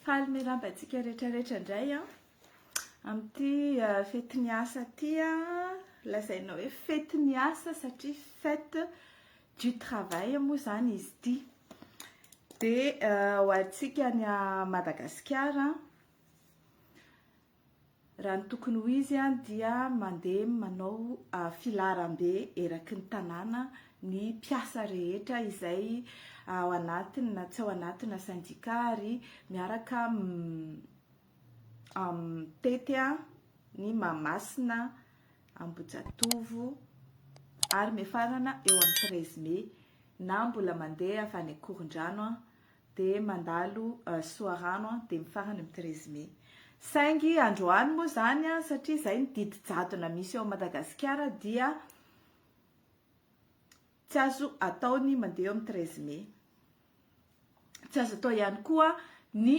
Faly miarahaba antsika rehetra rehetra indray an. Amin'ity eh, fetin'ny asa ity an, lazaina hoe fetin'ny asa satria fête du travail moa izany izy ity. Dia eh, ho antsika any Madagasikara, Raha ny tokony ho izy dia mandeha manao filaharambe eraky ny tanàna ny mpiasa rehetra izay ao anatiny na tsy ao anatina sendika ary miaraka mitety ny Mahamasina, Ambohijatovo ary miafarana eo amin'ny treize mai na mbola mandeha avy any Ankorondrano dia mandalo Soarano dia mifarana amin'ny treize mai. Saingy androany moa izany satria izay ny didy jadona misy ao Madagasikara dia tsy azo atao ny mandeha eo amin'ny treize mai. Tsy azo atao ihany koa ny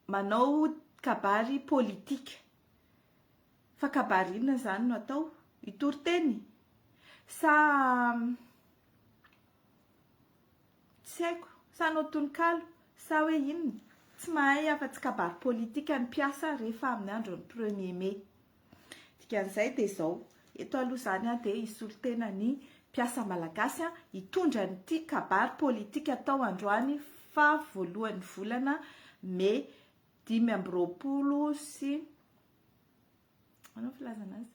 manao kabary politika. Fa kabary inona izany no atao? Hitory teny? Sa Tsy haiko, sa hanao tononkalo, sa hoe inona? Tsy mahay afa-tsy kabary politika ny mpiasa rehefa amin'ny andron'ny premier mai. Dikan'izay dia izao, eto aloha izany aho dia hisolo tena ny mpiasa malagasy hitondra an'ity kabary politika atao androany faha voalohan'ny volana mai 25 sy Ahoana ny filazana azy?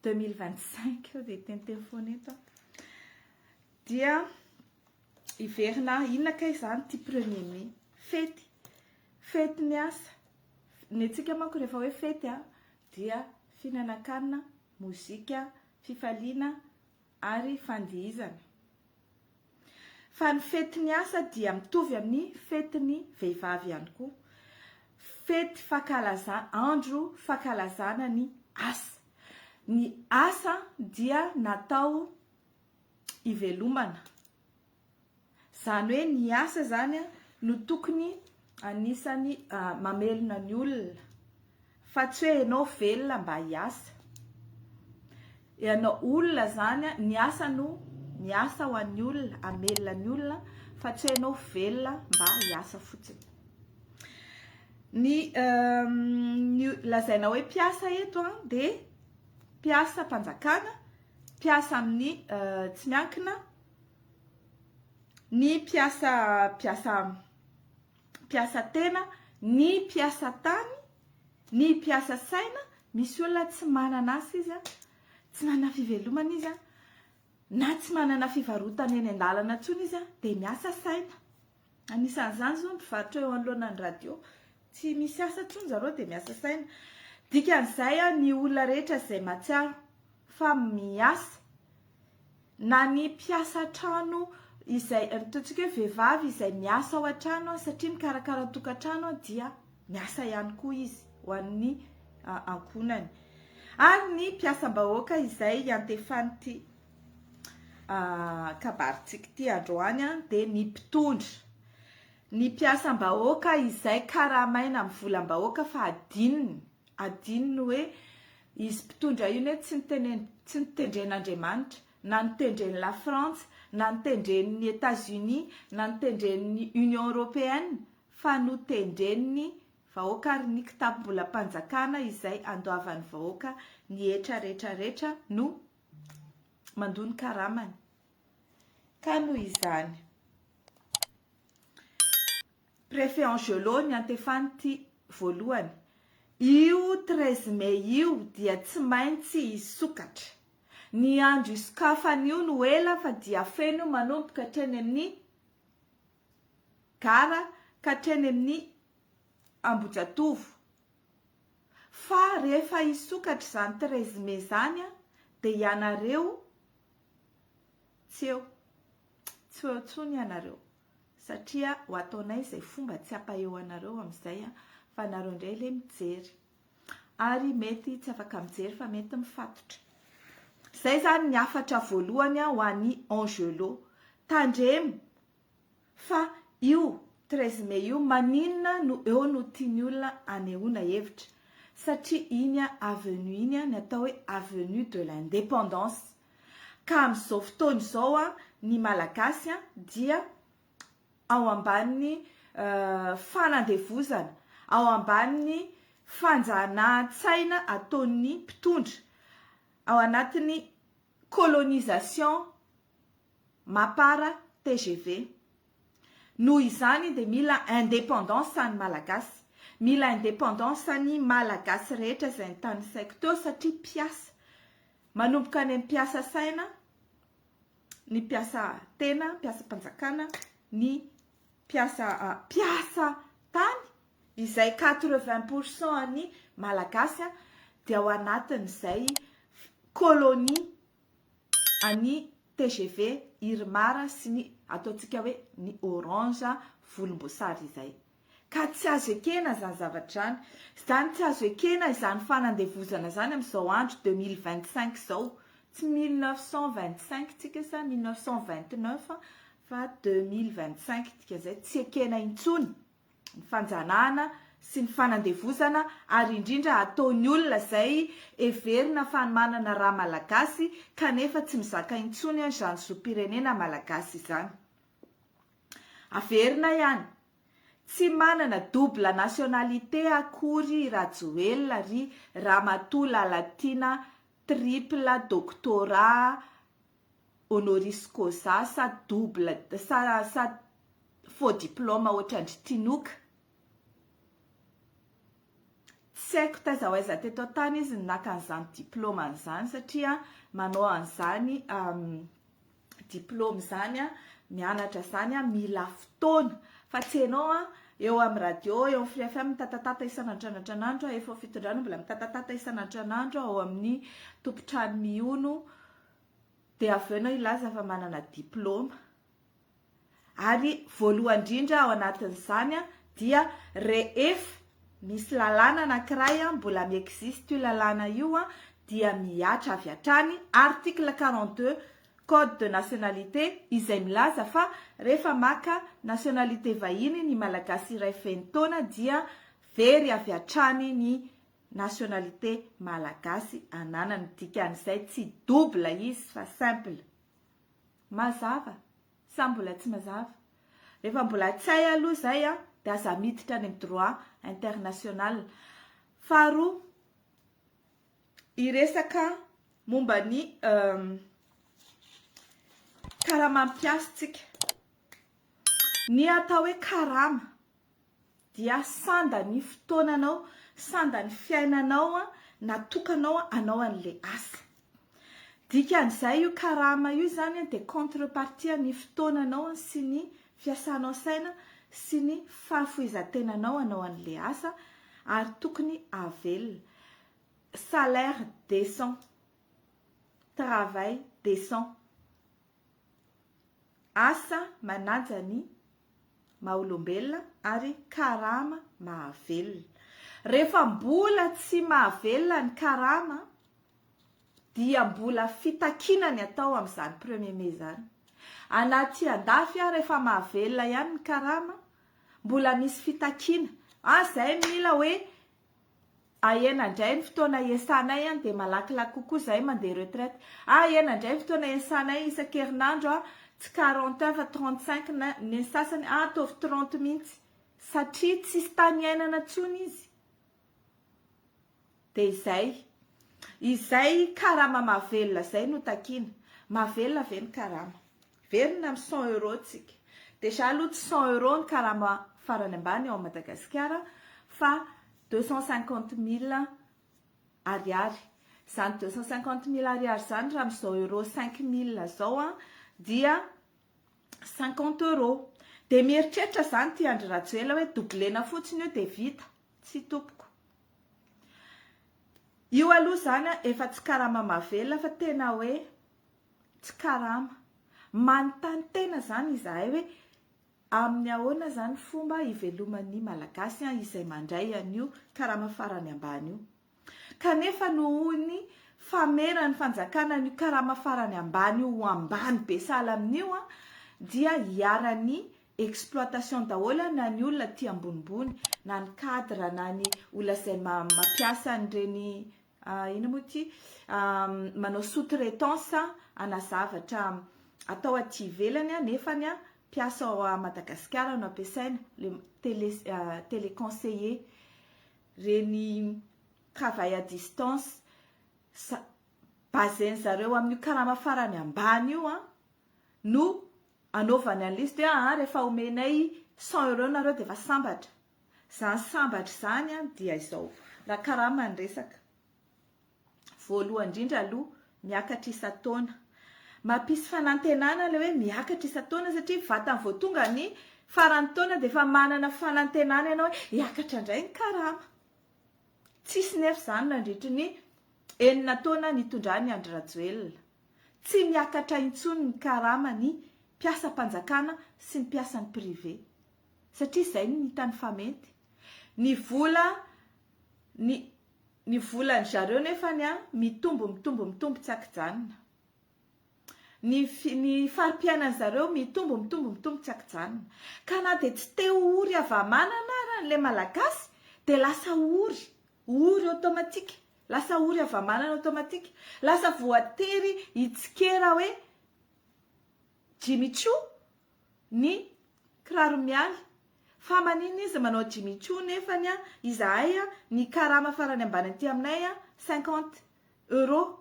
2025 sao dia hiteniteny foana eto aho. Dia hiverina inona kay izany ity premier mai? Fety. Fety ny asa. Ny antsika manko rehefa hoe fety a dia fihinanan-kanina, mozika, fifaliana ary fandihizana. Fa ny fetin'ny asa dia mitovy amin'ny fetin'ny vehivavy ihany koa. Fety fankalazana, andro fankalazana ny asa. Ny asa dia natao hivelomana. Izany hoe ny asa izany no tokony anisan'ny mamelona ny olona fa tsy hoe ianao velona mba hiasa. Ianao olona izany, ny asa no miasa ho an'ny olona, hamelona ny olona fa tsy hoe ianao velona mba hiasa fotsiny. Ny ny lazaina hoe mpiasa eto dia mpiasam-panjakana, mpiasa amin'ny tsy miankina, ny mpiasa mpiasa mpiasa tena, ny mpiasa tany, ny mpiasa saina, misy olona tsy manana asa izy an, tsy manana fivelomana izy an, na tsy manana fivarotana eny an-dalana intsony izy an, dia miasa saina. Anisan'izany izao ny mpivarotra eo anoloanan'ny radio, tsy misy asa intsony zareo dia miasa saina. Dikan'izay an, ny olona rehetra izay mahatsiaro fa miasa, na ny mpiasa an-trano izay, ataontsika hoe vehivavy izay miasa ao an-trano satria mikarakara tokantrano dia miasa ihany koa izy ho an'ny ankohonany. Ary ny mpiasam-bahoaka izay iantefan'ity kabarintsika ity androany dia ny mpitondra. Ny mpiasam-bahoaka izay karamaina amin'ny volam-bahoaka fa adinony. Adinony hoe izy mpitondra io ne tsy nitenen tsy notendren'Andriamanitra, na notendren'i la Frantsa, na notendren'ny Etats Unis, na notendren'ny Union Européenne fa notendren'ny vahoaka ary ny kitapom-bolam-panjakana izay andoavan'ny vahoaka ny hetra rehetra rehetra no mandoa ny karamany. Ka noho izany. Préfet Angelo niantefan'ity voalohany. Io treize mai io dia tsy maintsy hisokatra. Ny andro hisokafany io no ela fa dia feno manomboka hatreny amin'ny gara ka hatreny amin'ny Ambohijatovo. Fa rehefa hisokatra izany treize mai izany dia ianareo tsy eo. Tsy ho eo intsony ianareo. Satria ho ataonay izay fomba tsy hampaeo anareo amin'izay fa nareo indray le mijery. Ary mety tsy afaka mijery fa mety mifatotra. Izay izany ny hafatra voalohany ho an'i Angelo. Tandremo fa io treize mai io maninona no eo no tian'ny olona anehoana hevitra? Satria iny avenue iny ny atao hoe avenue de l'indépendance. Ka amin'izao fotoana izao ny Malagasy dia ao ambanin'ny fanandevozana, ao ambanin'ny fanjanahan-tsaina ataon'ny mpitondra, ao anatin'ny colonisation Mapar tgv. Noho izany dia mila indépendance ny Malagasy. Mila indépendance ny Malagasy rehetra izay nitanisaiko teo satria mpiasa. Manomboka any amin'ny mpiasa saina, ny mpiasa tena, mpiasam-panjakana, ny mpiasa mpiasa tany izay 80 pour cent an'ny Malagasy dia ao anatin'izay colonie an'i tgv, Irmar sy ny ataontsika hoe ny Orange volomboasary izay. Ka tsy azo ekena izany zavatra izany. Izany tsy azo ekena izany fanandevozana izany amin'izao andro 2025 izao. Tsy 1925 tsika sa 1929 fa 2025 dikan'izay tsy ekena intsony. ny fanjanahana sy ny fanandevozana ary indrindra ataon'ny olona izay heverina fa manana rà malagasy kanefa tsy mizaka intsony izany zom-pirenena malagasy izany. Averina ihany, tsy manana double nationalité akory i Rajoelina ry Ramatoa Lalatiana triple doctorat honoris causa sa double sa sa faux diplôme ohatran-dry Tinoka. Tsy haiko taiza ho aiza teto an-tany izy no naka an'izany diplôme an'izany satria manao an'izany diplôme izany mianatra izany mila fotoana fa tsy ianao eo amin'ny radio eo amin'ny Free FM mitatatata isan'andro isan'andro efa ao fitondrana mbola mitatatata isan'andro isan'andro ao amin'ny tompon-trano mihono Dia avy eo ianao hilaza fa manana diplaoma. Ary voalohany indrindra ao anatin'izany dia rehefa misy lalàna anankiray mbola mi-existe io lalàna io dia mihatra avy hatrany article 42 code de nationalité izay milaza fa rehefa maka nationalité vahiny ny malagasy iray feno taona dia very avy hatrany ny Nationalité malagasy ananany dikan'izay tsy double izy fa simple. Mazava sa mbola tsy mazava? Rehefa mbola tsy hay aloha izay an dia aza miditra any amin'ny droit international. Faharoa, hiresaka momba ny karamam-piasa tsika. Ny atao hoe karama dia sanda ny fotoananao, sanda ny fiainanao natokanao hanao an'ilay asa. Dikan'izay io karama io izany dia contrepartie ny fotoananao sy ny fiasanao saina sy ny fahafoizan-tenanao hanao an'ilay asa ary tokony hahavelona. Salaire décent, travail décent. Asa manaja ny maha olombelona ary karama mahavelona. Rehefa mbola tsy mahavelona ny karama dia mbola fitakiana ny atao amin'izany premier mai izany. Anaty andafy ary efa mahavelona ihany ny karama, mbola misy fitakiana. Ah zay mila hoe Ahena indray ny fotoana iasanay an dia malakilaky kokoa izahay mandeha retraite. Ahena indray ny fotoana iasanay isan-kerinandro an, tsy quarante heures fa 35 na ny an'ny sasany an ataovy 30 mihitsy satria tsisy tany iainana intsony izy. Dia izay. Izay karama mahavelona izay no takiana. Mahavelona ve ny karama? Verina amin'ny cent euros tsika. Déjà aloha tsy cent euros ny karama farany ambany ao Madagasikara fa 250 000 ariary. Izany 250 000 ariary izany raha amin'izao euro 5000 izao an dia 50 euros. Dia mieritreritra izany ity Andry Rajoelina hoe doublena fotsiny io dia vita. Tsy tompoko. Io aloha izany efa tsy karama mahavelona fa tena hoe tsy karama. Manontany tena izany izahay hoe amin'ny ahoana izany fomba hiveloman'ny Malagasy izay mandray an'io karama farany ambany io. Kanefa nohon'ny fameran'ny fanjakana an'io karama farany ambany io ho ambany be sahala amin'io dia iharan'ny exploitation daholo na ny olona aty ambonimbony na ny cadre na ny olona izay mampiasa an'ireny inona moa ity manao sous traitance ana zavatra atao aty ivelany nefany. mpiasa ao à Madagasikara no ampiasaina, le télé téléconseiller, reny travail à distance, sa baser-ny zareo amin'io karama farany ambany io an no anaovany an'ilay izy dia aa rehefa omenay 100 euros nareo dia efa sambatra. Izany sambatra izany an dia izao, raha karama ny resaka. Voalohany indrindra aloha, miakatra isan-taona. Mampisy fanantenana ilay hoe miakatra isan-taona satria vatany vao tonga ny faran'ny taona dia efa manana fanantenana ianao hoe hiakatra indray ny karama. Tsisy nefa izany nandritry ny enina taona nitondran'i Andry Rajoelina. Tsy miakatra intsony ny karama ny mpiasam-panjakana sy ny mpiasan'ny privé. Satria izay no hitany fa mety. Ny vola ny ny volan-dry zareo nefany an mitombo mitombo mitombo tsy ankijanona. Ny ny fari-piainan-dry zareo mitombo mitombo mitombo tsy ankijanona. Ka na dia tsy te ho ory hava-manana ara ilay Malagasy dia lasa ory, ory automatique, lasa ory hava-manana automatique. Lasa voatery hitsikera hoe Jimmy Choo ny kiraro mialy. Fa maninona izy manao Jimmy Choo nefany an izahay an ny karama farany ambany aty aminay an 50 euros.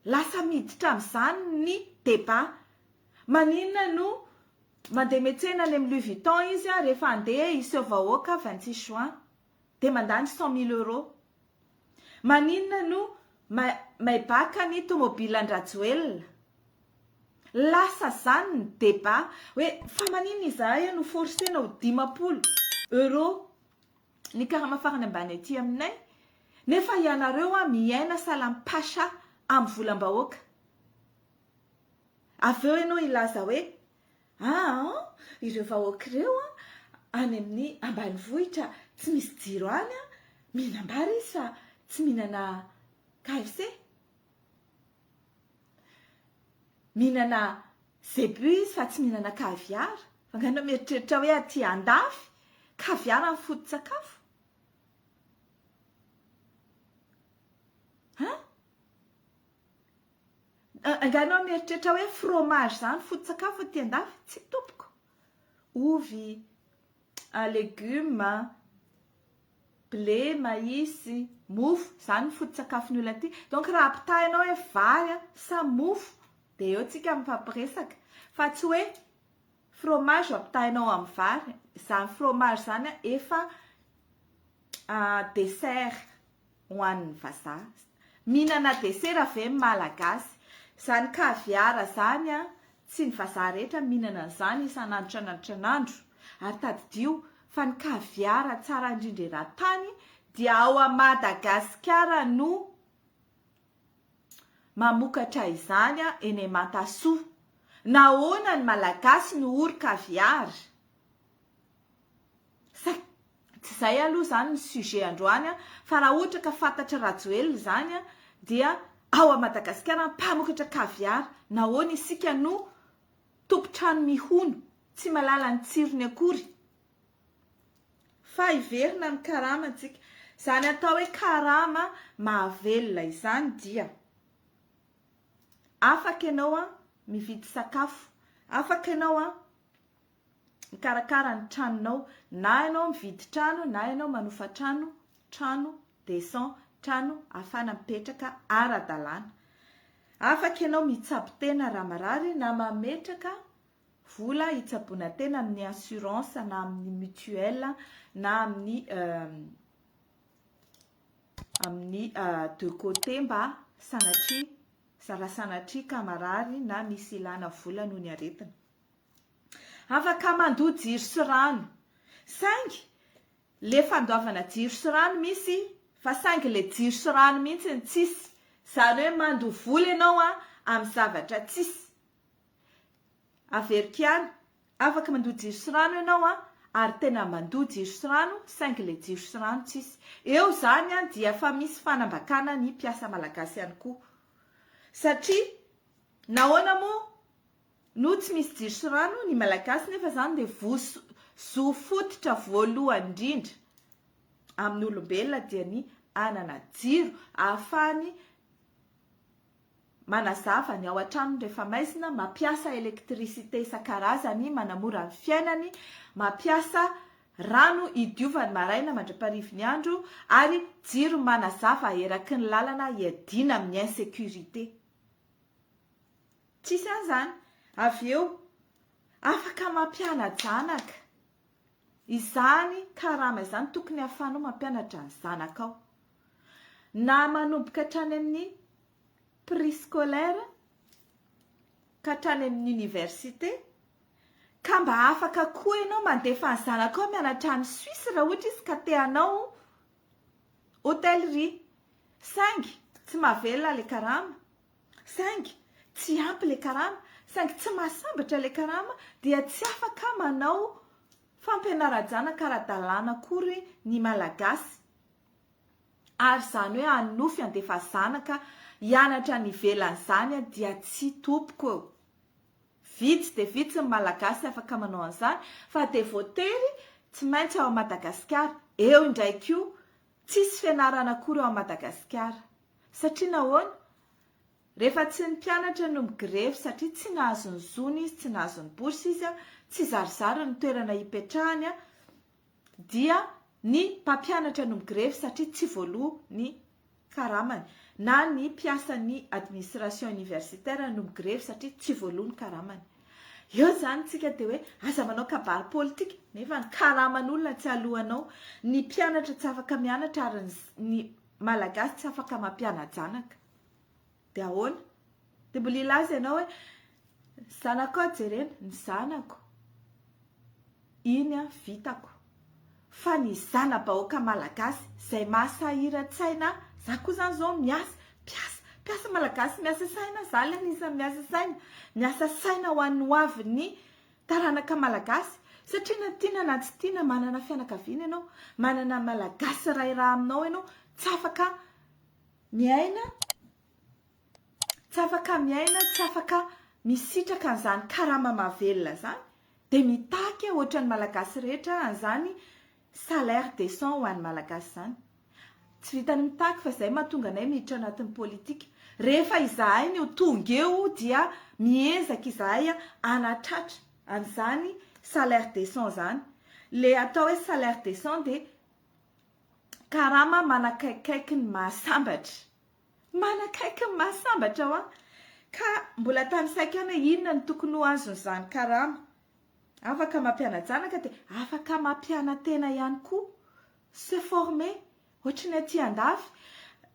Lasa miditra amin'izany ny débat. Maninona no mandeha miantsena any amin'ny Louis Vuitton izy an rehefa handeha hiseho vahoaka 26 juin dia mandany 100 mille euros. Maninona no Maybach ny tomobile an-dRajoelina? Lasa zany ny débat hoe fa maninona izahay no forcer-na ho 50 euros ny karama farany ambany aty aminay nefa ianareo an miaina salam pacha amin'ny volam-bahoaka. Avy eo ianao hilaza hoe aa ireo vahoaka ireo an any amin'ny ambanivohitra tsy misy jiro any an mihinam-bary izy fa tsy mihinana KFC. Mihinana zebu izy fa tsy mihinana caviar. Fa nga ianao mieritreritra hoe aty andafy, caviar ny foto-tsakafo? Hein? Nga ianao mieritreritra hoe fromage zany foto-tsakafo aty andafy? Tsia tompoko. Ovy, legumes, Blé, maïs, mofo, izany ny foto-tsakafon'ny olona aty. Donc raha ampitahainao hoe vary sa mofo dia eo tsika mifampiresaka. Fa tsy hoe fromage no ampitahainao amin'ny vary. Izany fromage izany efa dessert ho an'ny vazaha. Mihinana dessert ve ny malagasy? Izany caviar izany tsy ny vazaha rehetra mihinana an'izany isan'andro isan'andro isan'andro. Ary tadidio fa ny caviar tsara indrindra eran-tany dia ao a Madagasikara no mamokatra izany eny Mantasoa. Nahoana ny Malagasy no ory caviar? Sa tsy izay aloha izany ny sujet androany fa raha ohatra ka fantatr'i Rajoelina izany dia ao a Madagasikara mpamokatra caviar, nahoana isika no tompon-trano mihono, tsy mahalala ny tsirony akory. Fa hiverina amin'ny karama tsika. Izany atao hoe karama mahavelona izany dia afaka ianao an mividy sakafo, afaka ianao an mikarakara ny tranonao, na ianao mividy trano na ianao manofa trano, trano décent, trano ahafahana mipetraka ara-dalàna. Afaka ianao mitsabo tena raha marary na mametraka vola hitsaboana tena amin'ny assurance na amin'ny mutuelle na amin'ny amin'ny de côté mba sanatria raha sanatria ka marary na misy ilana vola noho ny aretina. Afaka mandoa jiro sy rano saingy Le fandoavana jiro sy rano misy fa saingy le jiro sy rano mihitsy no tsisy, zany hoe mandoa vola ianao an amin'ny zavatra tsisy. Averiko ihany, afaka mandoa jiro sy rano ianao an ary tena mandoa jiro sy rano saingy le jiro sy rano tsisy. Eo zany an dia efa misy fanambakana ny mpiasa malagasy ihany koa. Satria nahoana moa No tsy misy jiro sy rano ny Malagasy nefa izany dia voa zo fototra voalohany indrindra amin'ny olombelona dia ny hanana jiro ahafahany manazava ny ao an-tranony rehefa maizina, mampiasa électricité isan-karazany manamora ny fiainany, mampiasa rano hidiovany maraina mandra-parivin'ny andro ary jiro manazava eraky ny lalana hiadiana amin'ny insécurité. Tsisy an'izany. Avy eo, afaka mampiana-janaka. Izany karama izany tokony hahafahanao mampianatra ny zanakao. Na manomboka hatrany amin'ny préscolaire ka hatrany amin'ny université, ka mba afaka koa ianao mandefa ny zanakao mianatra any Suisse raha ohatra izy ka te hanao hôtellerie. Saingy tsy mahavelona ilay karama, saingy tsy ampy ilay karama, saingy tsy mahasambatra ilay karama dia tsy afaka manao fampianara-janaka ara-dalàna akory ny Malagasy. Ary izany hoe hanonofy handefa zanaka hianatra any ivelany izany dia tsy tompoko eo. Vitsy dia vitsy ny Malagasy afaka manao an'izany fa dia voatery tsy maintsy ao Madagasikara. Eo indray koa, tsisy fianarana akory ao Madagasikara. Satria nahoana? Rehefa tsy ny mpianatra no migrevy satria tsy nahazo ny zony izy, tsy nahazo ny bourse izy, tsy zarizary ny toerana hipetrahany, dia ny mpampianatra no migrevy satria tsy voaloa ny karamany, na ny mpiasan'ny administration universitaire no migrevy satria tsy voaloa ny karamany. Eo izany tsika dia hoe aza manao kabary politika nefa ny karaman'olona tsy aloanao, ny mpianatra tsy afaka mianatra ary ny malagasy tsy afaka mampiana-janaka. Dia ahoana? Dia mbola hilaza ianao hoe zanakao jerena, ny zanako. Iny an vitako. Fa ny zana-bahoaka malagasy izay mahasahiran-tsaina ahy, za koa zany zao miasa, mpiasa, mpiasa malagasy miasa saina, za le anisan'ny miasa saina, miasa saina ho an'ny ho avin'ny taranaka malagasy, satria na tiana na tsy tiana manana fianakaviana ianao, manana malagasy iray rà aminao ianao, tsy afaka miaina, Tsy afaka miaina, tsy afaka misitraka an'izany karama mahavelona izany, dia mitaky ohatran'ny Malagasy rehetra an'izany salaire décent ho an'ny Malagasy izany. Tsy vitan'ny mitaky fa izay mahatonga anay miditra anatin'ny politika. Rehefa izahay no tonga eo dia miezaka izahay hanatratra an'izany salaire décent izany. Ilay atao hoe salaire décent dia karama manakaikaiky ny mahasambatra. Manakaiky ny mahasambatra hoa. Ka mbola tanisaiko ihany hoe inona no tokony ho azon'izany karama. Afaka mampiana-janaka dia afaka mampiana-tena ihany koa. Se former. Ohatry ny aty andafy.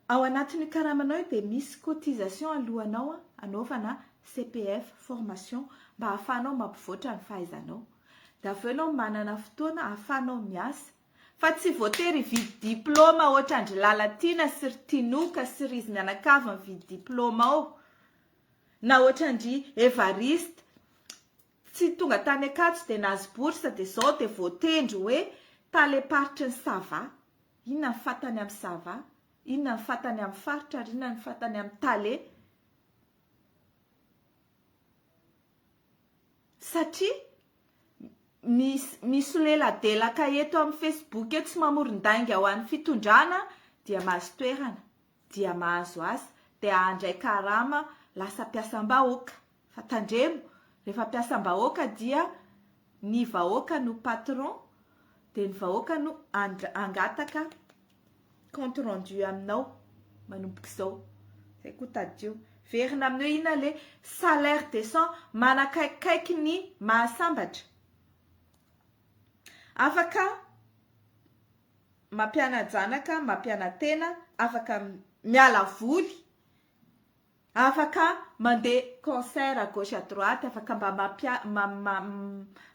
Ao anatin'io karamanao io dia misy cotisation alohanao hanaovana CPF, formation, mba hahafahanao mampivoatra ny fahaizanao. Dia avy eo ianao manana fotoana hahafahanao miasa. Fa tsy voatery hividy diploma ohatran-dry Lalatiana sy ry Tinoka sy ry izy mianakavy mividy diploma ao. Na ohatran-dry Evariste tsy tonga tany Ankatso dia nahazo bourse dia izao dia voatendry hoe talem-paritry ny Sava. Inona ny fatany amin'ny Sava? Inona ny fatany amin'ny faritra ary inona ny fatany amin'ny tale? Satria misoleladelaka eto amin'ny Facebook eto sy mamoron-dainga ho an'ny fitondrana dia mahazo toerana, dia mahazo asa, dia handray karama lasa mpiasam-bahoaka. Fa tandremo, rehefa mpiasam-bahoaka dia ny vahoaka no patron, dia ny vahoaka no hangataka compte rendu aminao manomboka izao. Zay koa tadidio. Verina amin'ny hoe inona le salaire décent manakaikikaiky ny mahasambatra. Afaka mampiana-janaka, mampiana-tena, afaka miala voly. Afaka mandeha concert à gauche à droite, afaka mba mampia-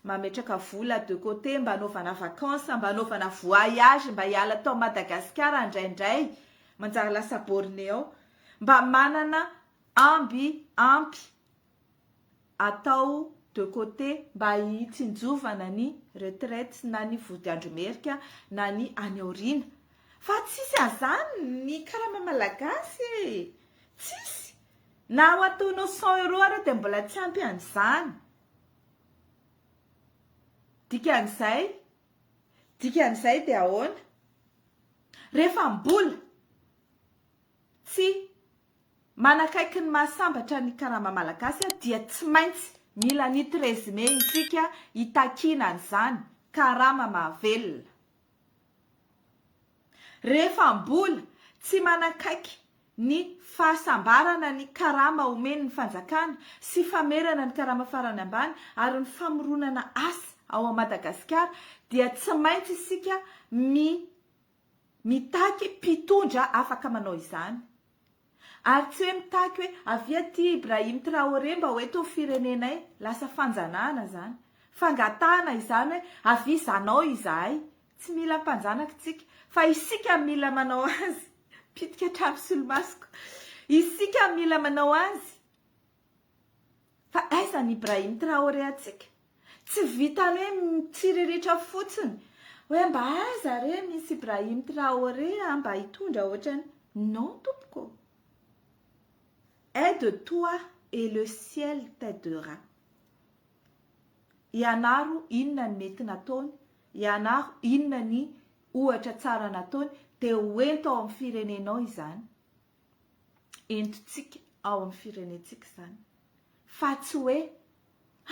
mametraka vola de côté mba hanaovana vacances, mba hanaovana voyage, mba hiala tao Madagasikara indraindray, manjary lasa borné ao. Mba manana amby ampy atao de côté mba hitsinjovana ny retraite na ny vodiandro merika na ny any aoriana. Fa tsisy an'izany ny karama malagasy e! Tsisy! Na ho ataonao cent euros ara dia mbola tsy ampy an'izany. Dikan'izay, dikan'izay dia ahoana? Rehefa mbola tsy. Manakaiky ny mahasambatra ny karama malagasy dia tsy maintsy mila ny 13 mai isika hitakiana an'izany karama mahavelona. Rehefa mbola tsy manakaiky ny fahasambarana ny karama omen'ny fanjakana sy famerana ny karama farany ambany ary ny famoronana asa ao Madagasikara dia tsy maintsy isika mi mitaky mpitondra afaka manao izany. Ary tsy hoe mitaky hoe avia aty Ibrahim Traoré mba ho eto ny firenenay, lasa fanjanahana izany. Fangatahana izany hoe avia zanao izahay. Tsy mila mpanjanaka tsika, fa isika mila manao azy. Pitika hatramin'ny solomasoko. Isika mila manao azy. Fa aiza ny Ibrahim Traoré antsika? Tsy vitan'ny hoe mitsiriritra fotsiny hoe mba aiza re misy Ibrahim Traoré a, mba hitondra ohatrany. Non tompoko. Aide toi et le ciel t'aidera. Ianaro inona ny mety nataony, ianaro inona ny ohatra tsara nataony dia hoento ao amin'ny firenenao izany. Entintsika ao amin'ny firenentsika izany. Fa tsy hoe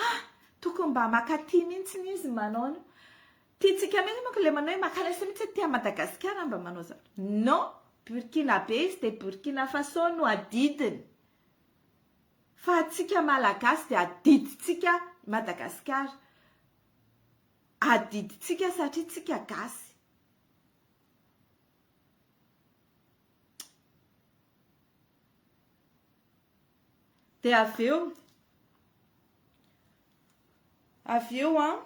ah! Tokony mba makaty mihitsy izy manao an'io. Tiantsika mihitsy manko ilay manao hoe makalesa mihitsy aty Madagasikara mba manao zavatra. Non! Burkinabe izy dia Burkina Faso no adidiny. Fa antsika Malagasy dia adidintsika Madagasikara. Adidintsika satria tsika gasy. Dia avy eo, avy eo an,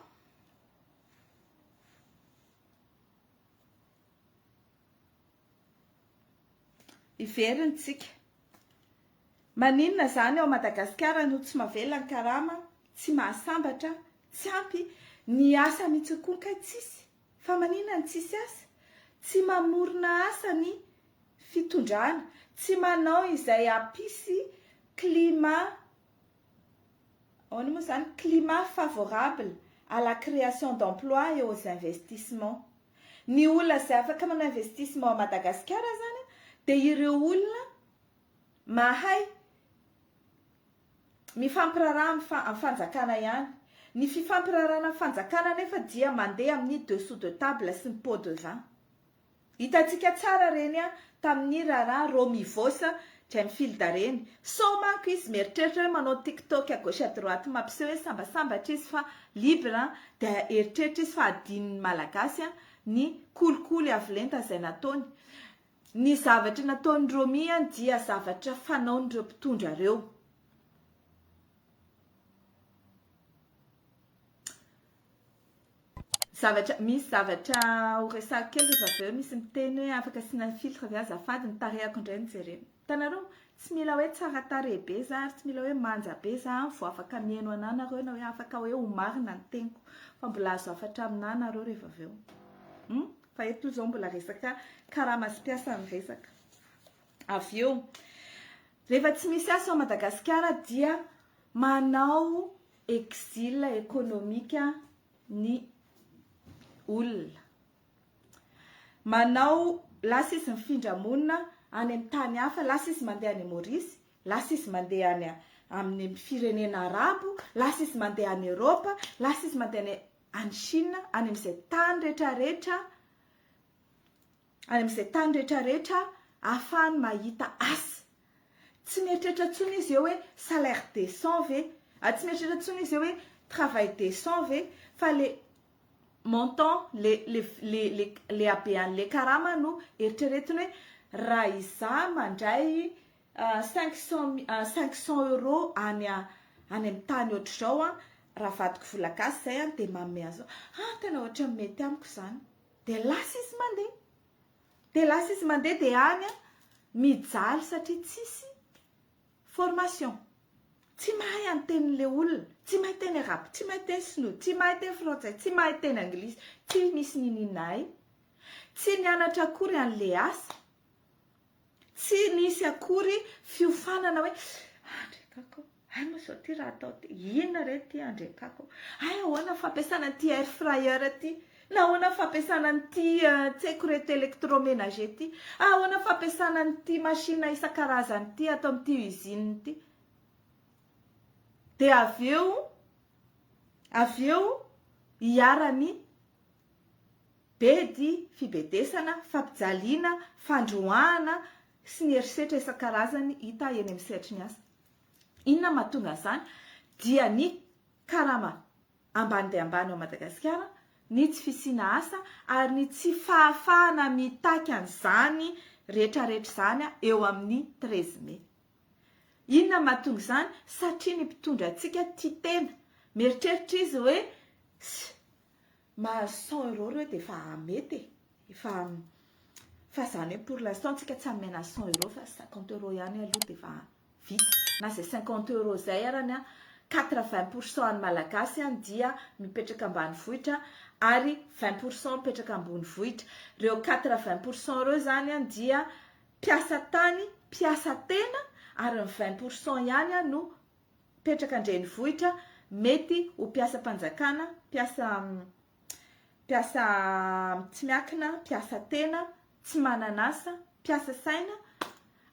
hiverina tsika. Maninona izany ao Madagasikara no tsy mavelona ny karama, tsy mahasambatra, tsy ampy, ny asa mihitsy koa kay tsisy. Fa maninona no tsisy asa? Tsy mamorona asa ny fitondrana, tsy manao izay hampisy climat, ahoana moa izany, climat favorable à la création d'emploi et aux investissements. Ny olona izay afaka manao investissement à Madagasikara izany dia ireo olona mahay Mifampiraharaha amin'ny fanjakana ihany. Ny fifampiraharahana amin'ny fanjakana anefa dia mandeha amin'ny dessous de table sy ny pot de vin. Hitantsika tsara ireny tamin'ny raharaha Romivos Gemfield ireny. Sao manko izy mieritreritra hoe manao tiktok à gauche à droite mampiseho hoe sambasambatra izy fa libre dia eritreritra izy fa adinon'ny Malagasy ny kolikoly avo lenta izay nataony. Ny zavatra nataon'i Romy dia zavatra fanaon'ireo mpitondra ireo. Zavatra, misy zavatra ho resahiko kely rehefa avy eo, misy miteny hoe afaka asiana filtre ve azafady, ny tarehako indray no jerena. Hitanareo, tsy mila hoe tsara tarehy be za ary tsy mila hoe manja be za vao afaka mihaino anah nareo na hoe afaka hoe ho marina ny teniko, fa mbola azo hafatra aminah nareo rehefa avy eo. Hum? Fa eto izao mbola resaka karama sy mpiasa ny resaka. Avy eo, rehefa tsy misy asa ao Madagasikara dia manao exil économique ny olona. Manao, lasa izy mifindra monina any amin'ny tany hafa, lasa izy mandeha any Maurice, lasa izy mandeha any amin'ny firenena arabo, lasa izy mandeha any Europe, lasa izy mandeha any any Chine, any amin'izay tany rehetrarehetra, any amin'izay tany rehetrarehetra ahafahany mahita asa. Tsy mieritreritra intsony izy eo hoe salaire décent ve, ah, tsy mieritreritra intsony izy eo hoe travail décent ve, fa le montant, le, le, le, le, le habean'le karama no eritreretiny hoe raha izaho mandray 500, 500 euros any any amin'ny tany ohatr'izao an, raha avadiko vola gasy izay an, dia manome azy izao, ah tena ohatran'ny mety amiko izany, dia lasa izy mandeha, dia lasa izy mandeha dia any an, mijaly satria tsisy formation, tsy mahay ny tenin'ilay olona, tsy mahay teny arabo, tsy mahay teny sinoa, tsy mahay teny frantsay, tsy mahay teny anglisy, tsy misy niniana hay, tsy nianatra akory an'ilay asa. Tsy nisy akory fiofanana hoe Andriakako, hay moa izao ity raha atao ity, inona re ity Andriakako, hay ahoana ny fampiasana an'ity air fryer ity. Nahoana fampiasana an'ity tsy haiko ireto électroménager ity? Ahoana fampiasana an'ity machine isan-karazany ity ato amin'ity usine ity? Dia avy eo, avy eo iharan'ny bedy, fibedesana, fampijaliana, fandroahana sy ny herisetra isan-karazany hita eny amin'ny sehatry ny asa. Inona mahatonga an'izany? Dia ny karama ambany dia ambany ao Madagasikara, ny tsy fisiana asa ary ny tsy fahafahana mitaky an'izany rehetrarehetra izany eo amin'ny 13 mai. Inona mahatonga izany? Satria ny mpitondra antsika tia tena. Mieritreritra izy hoe ss mahazo 100 euros ireo dia efa mety e. Efa fa izany hoe pour l'instant tsika tsy hanome anazy 100 euros fa 50 euros ihany aloha dia efa vita. Na izay 50 euros izay arany an, 80 pour cent an'ny Malagasy an dia mipetraka ambanivohitra ary 20 pour cent mipetraka ambonivohitra. Ireo 80 pour cent ireo izany an dia mpiasa tany, mpiasa tena ary ny 20 pour cent ihany an no mipetraka an-drenivohitra mety ho mpiasam-panjakana, mpiasa mpiasa tsy miankina, mpiasa tena, tsy manana asa, mpiasa saina,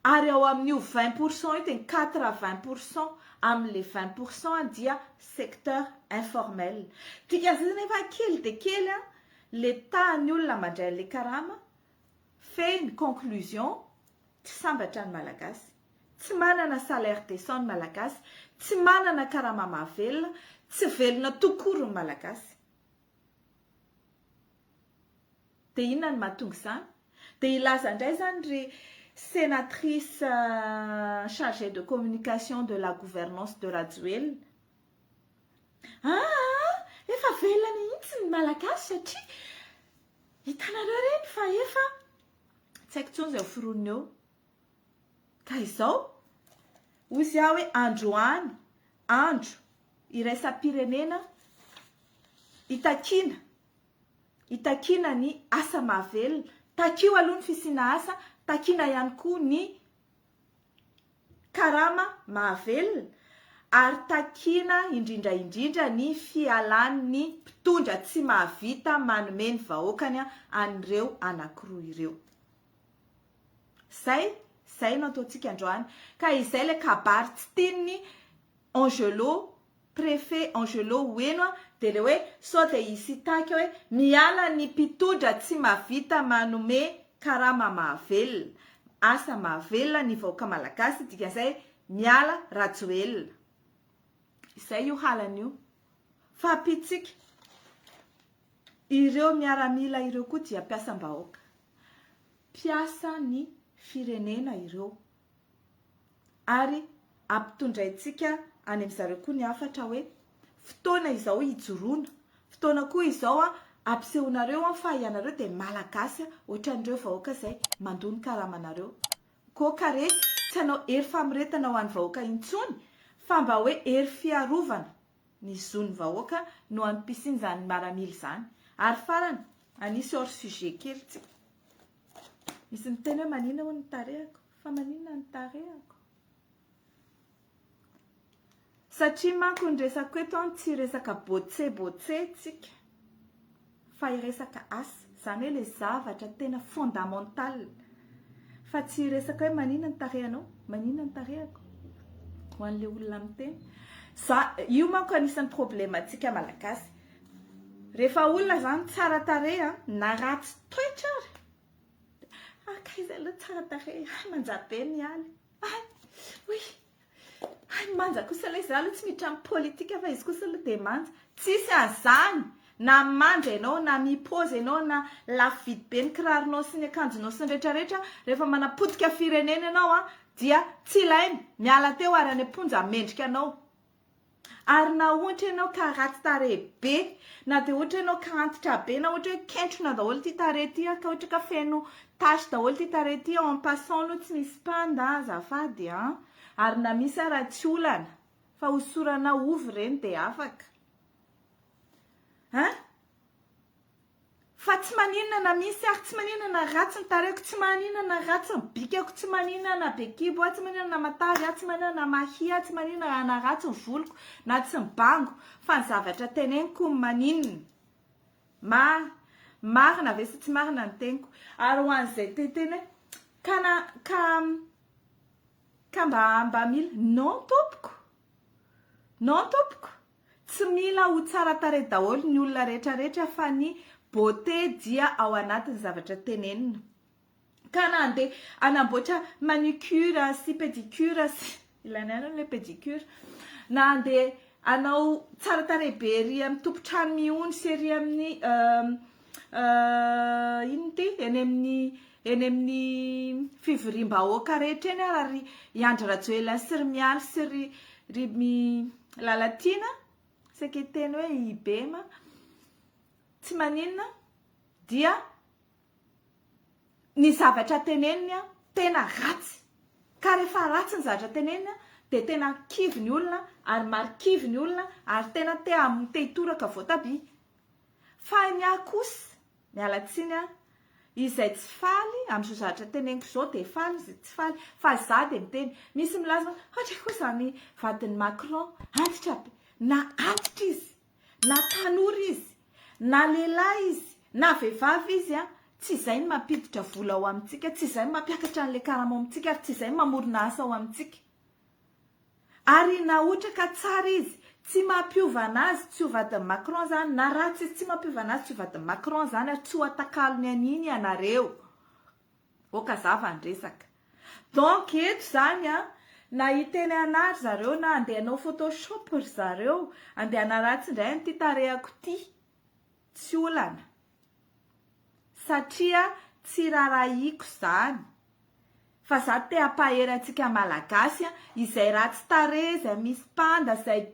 ary ao amin'io 20 pour cent io dia ny 80 pour cent amin'ilay 20 pour cent dia secteur informel. Dikan'izay zany efa kely dia kely le tahan'ny olona mandray an'ilay karama, fehiny, conclusion, tsy sambatra ny Malagasy. Tsy manana salaire décent ny Malagasy, tsy manana karama mahavelona, tsy velona tout court ny Malagasy. Dia inona no mahatonga izany? Dia hilaza indray izany ry sénatrice chargée de communication de la gouvernance de Rajoelina, aa efa velona mihitsy ny Malagasy satria hitanareo ireny fa efa tsy haiko intsony izay ho foronina eo. Ka izao, hozy aho hoe androany, andro iraisam-pirenena itakiana, itakiana ny asa mahavelona, takio aloha ny fisiana asa, takiana ihany koa ny karama mahavelona, ary takiana indrindra indrindra ny fialan'ny mpitondra tsy mahavita manome ny vahoakany an'ireo anankiroa ireo. Zay, zay no ataontsika androany. Ka izay ilay kabary tsy tian'ny Angelo, préfet Angelo ho heno a, dia ilay hoe sao dia hisy hitaky hoe miala ny mpitondra tsy mahavita manome karama mahavelona, asa mahavelona ny vahoaka malagasy, dikan'izay miala Rajoelina. Izay io halany io. Fa ampitsika, ireo miaramila ireo koa dia mpiasam-bahoaka. Mpiasa ny firenena ireo. Ary ampitondraintsika any amin zareo koa ny hafatra hoe fotoana izao hijoroana, fotoana koa izao ampisehoanareo fa ianareo dia Malagasy ohatran'ireo vahoaka izay mandoa ny karamanareo. Koa ka re tsy hanao hery famoretana ho an'ny vahoaka intsony fa mba hoe hery fiarovana ny zon'ny vahoaka no antom-pisian'izany maramila izany. Ary farany, hanisy hors sujet kely tsika. Misy miteny hoe maninona hono ny tarehiko? Fa maninona ny tarehiko? Satria manko ny resako eto an tsy resaka botse botse tsika fa hiresaka asa, izany hoe le zavatra tena fondamental fa tsy hiresaka hoe maninona ny tarehanao, maninona ny tarehako ho an'le olona miteny. Za io manko anisan'ny problème antsika malagasy. Rehefa olona zany tsara tarehy an, na ratsy toetra ary, ah kay zay aloha tsara tarehy, hay manja be Mialy, hay, oui, hay manja kosa ilay izy, za aloha tsy miditra amin'ny politika fa izy kosa aloha dia manja, tsisy an'izany, na manja ianao, na mi-pose ianao, na lafo vidy be ny kiraronao sy ny akanjonao sy ny retraretra, rehefa manapotika firenena ianao an, dia tsy ilaina, miala teo ary any am-ponja mendrika anao. Ary na ohatra ianao ka ratsy tarehy be, na dia ohatra ianao ka antitra be, na ohatra hoe kentrona daholo ity tarehy ity, ka ohatra ka feno tache daholo ity tarehy ity, en passant aloha tsy misy panda azafady an! Ary na misy ara tsy olana, fa hosorana ovy ireny dia afaka. Hein? Fa tsy maninona na misy ary, tsy maninona na ratsy ny tarehiko, tsy maninona na ratsy ny bikako, tsy maninona na be kibo aho, tsy maninona na matavy aho, tsy maninona na mahia aho, tsy maninona na ratsy ny voloko, na tsy mibango, fa ny zavatra teneniko no maninona. Ma. Marina ve sa tsy marina ny teniko? Ary ho an'izay te hiteny hoe ka na ka ka mba mba mila, non tompoko! Non tompoko! Tsy mila ho tsara tarehy daholo ny olona rehetra rehetra fa ny beauté dia ao anatin'ny zavatra tenenina. Ka na andeha hanamboatra manucure sy pédicure sy, ilaina ihany aloha ilay pédicure, na andeha hanao tsara tarehy be ery amin'ny tompon-trano mihono sy ery amin'ny inona ity, eny amin'ny eny amin'ny fivoriam-bahoaka rehetra eny ara ry i Andry Rajoelina sy ry Mialy sy ry ry Lalatiana, saika hiteny hoe i Bema, tsy maninona dia ny zavatra teneniny an tena ratsy ka rehefa ratsy ny zavatra teneniny an dia tena kivy ny olona ary marikivy ny olona ary tena te te hitoraka voatabia fa ny ahy kosa miala tsiny an izay tsy faly amin'izao zavatra teneniko izao dia faly izay tsy faly fa za dia miteny misy milaza hoe ohatra koa izany vadin'i Macron antitra be na antitra izy Na tanora izy, na lehilahy izy, na vehivavy izy an, tsy izay no mampiditra vola ao amintsika, tsy izay no mampiakatra an'ilay karama ao amintsika ary tsy izay no mamorona asa ao amintsika. Ary na ohatra ka tsara izy, tsy mampiova an'azy tsy ho vadin'i Macron izany, na ratsy izy tsy mampiova an'azy tsy ho vadin'i Macron izany ary tsy ho atakalony an'iny ianareo. Ok hazava ny resaka. Donc eto zany an, na hiteny anah ry zareo na andeha hanao photoshop ry zareo, andeha hanaratsy indray an'ity tarehako ity, tsy olana. Satria tsy rarahiko zany. Fa za te hampahery antsika Malagasy an, izay ratsy tarehy, izay misy panda, izay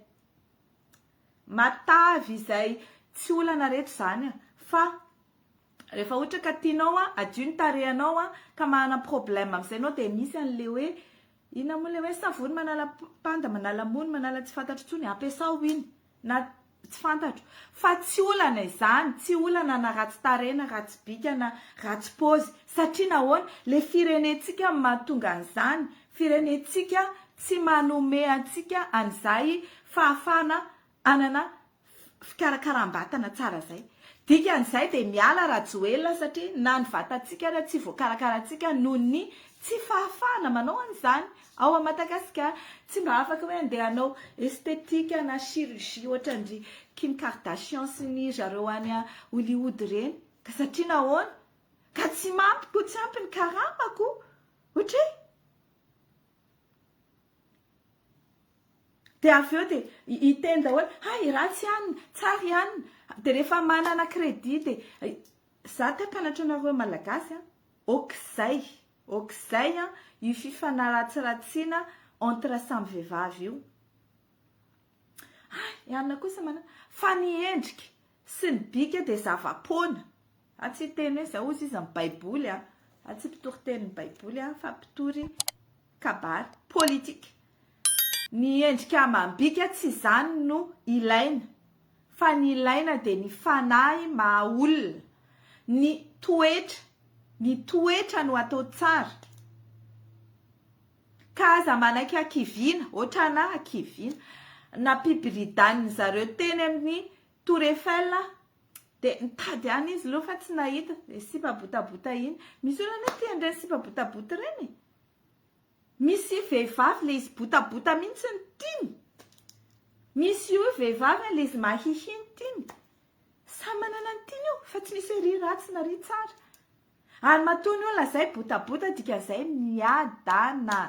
matavy, izay, tsy olana reto zany an, fa Rehefa ohatra ka tianao a, adio ny tarehanao a, ka manana problème amin'izay ianao dia misy an'le hoe inona moa le hoe savony manala panda, manala mony, manala tsy fantatro intsony, ampiasao iny na tsy fantatro fa tsy olana izany, tsy olana na ratsy tarehy na ratsy bika na ratsy paozy satria nahoana? Le firenentsika no mahatonga an'izany, firenentsika tsy manome antsika an'izay fahafahana hanana fikarakaram-batana tsara zay. Dikan'izay dia miala Rajoelina satria na ny vatantsika ara tsy voakarakarantsika noho ny tsy fahafahana manao an'izany ao a Madagasikara. Tsy mba afaka hoe andeha hanao esthétique na chirurgie ohatran-dry Kim Kardashian sy ny zareo any Hollywood ireny. Ka satria nahoana? Ka tsy mampy tsy ampy ny karamako. Ohatry? Dia avy eo dia hiteny daholo, hay ratsy ihany, tsara ihany, dia rehefa manana crédit dia, za te hampianatra anareo malagasy an, ok zay, ok zay an, io fifanaratsiratsiana entre samy vehivavy io. Hay, i anona kosa manana, fa ny endrika sy ny bika dia zava-poana. Za tsy hiteny hoe zao ozy izy ny baiboly an, za tsy mpitory tenin'ny baiboly an, fa mpitory kabary politique. Ny endrika amam-bika tsy izany no ilaina fa ny ilaina dia ny fanahy maha olona, ny toetra, ny toetra no atao tsara. Ka aza manaiky hakiviana, ohatranà hakiviana. Nampibiridanin'ny zareo teny amin'ny Tour Eiffel aho, dia nitady ihany izy aloha fa tsy nahita, ilay sipa botabota iny. Misy olona anie tia an'ireny sipa botabota ireny e! Misy vehivavy le izy botabota mihitsy no tiany. Misy io vehivavy le izy mahihi no tiany. Samy manana ny tiany io fa tsy misy hoe ry ratsy na ry tsara. Ary matoa ny olona zay botabota dikan'izay miadana.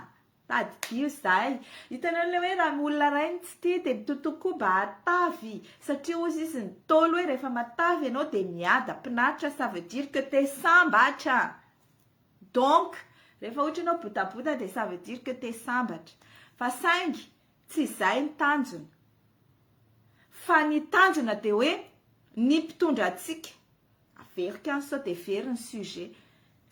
Tadidio zay. Hitanareo le hoe raha olona ray no tsy tia dia mitotoa koa mba hatavy satria hozy izy ny Ntaolo hoe rehefa matavy ianao dia miadam-pinaritra ça veut dire que t'es sambatra. Donc rehefa ohatra ianao botabota dia ça veut dire que t'es sambatra. Fa saingy tsy izay ny tanjona. Fa ny tanjona dia hoe ny mpitondra antsika, averiko ihany sao dia very ny sujet,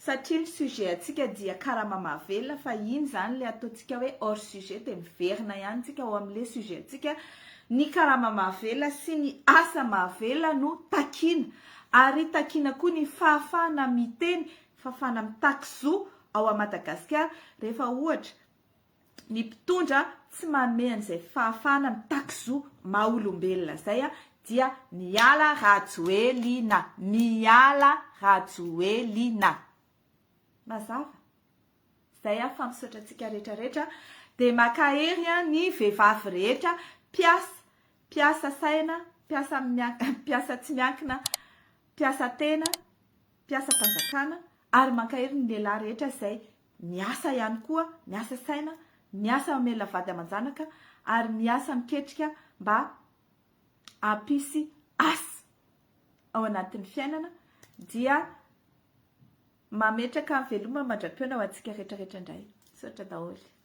satria ny sujet antsika dia karama mahavelona fa iny izany ilay ataontsika hoe hors sujet dia miverina ihany tsika ao amin'ilay sujet antsika, ny karama mahavelona sy ny asa mahavelona no takiana ary takiana koa ny fahafahana miteny, fahafahana mitaky zo ao a Madagasikara rehefa ohatra ny mpitondra tsy manome an'izay fahafahana mitaky zo maha olombelona izay. dia miala Rajoelina, miala Rajoelina. Mazava? Zay aho fa misaotra antsika rehetra rehetra dia makahery ny vehivavy rehetra mpiasa, mpiasa saina, mpiasa mpiasa tsy miankina, mpiasa tena, mpiasam-panjakana ary mankahery ny lehilahy rehetra izay miasa ihany koa, miasa saina, miasa mamelona vady aman-janaka ary miasa miketrika mba hampisy asa ao anatin'ny fiainana dia mametraka ny veloma mandra-pihaona ho antsika rehetra rehetra indray. Misaotra daholo.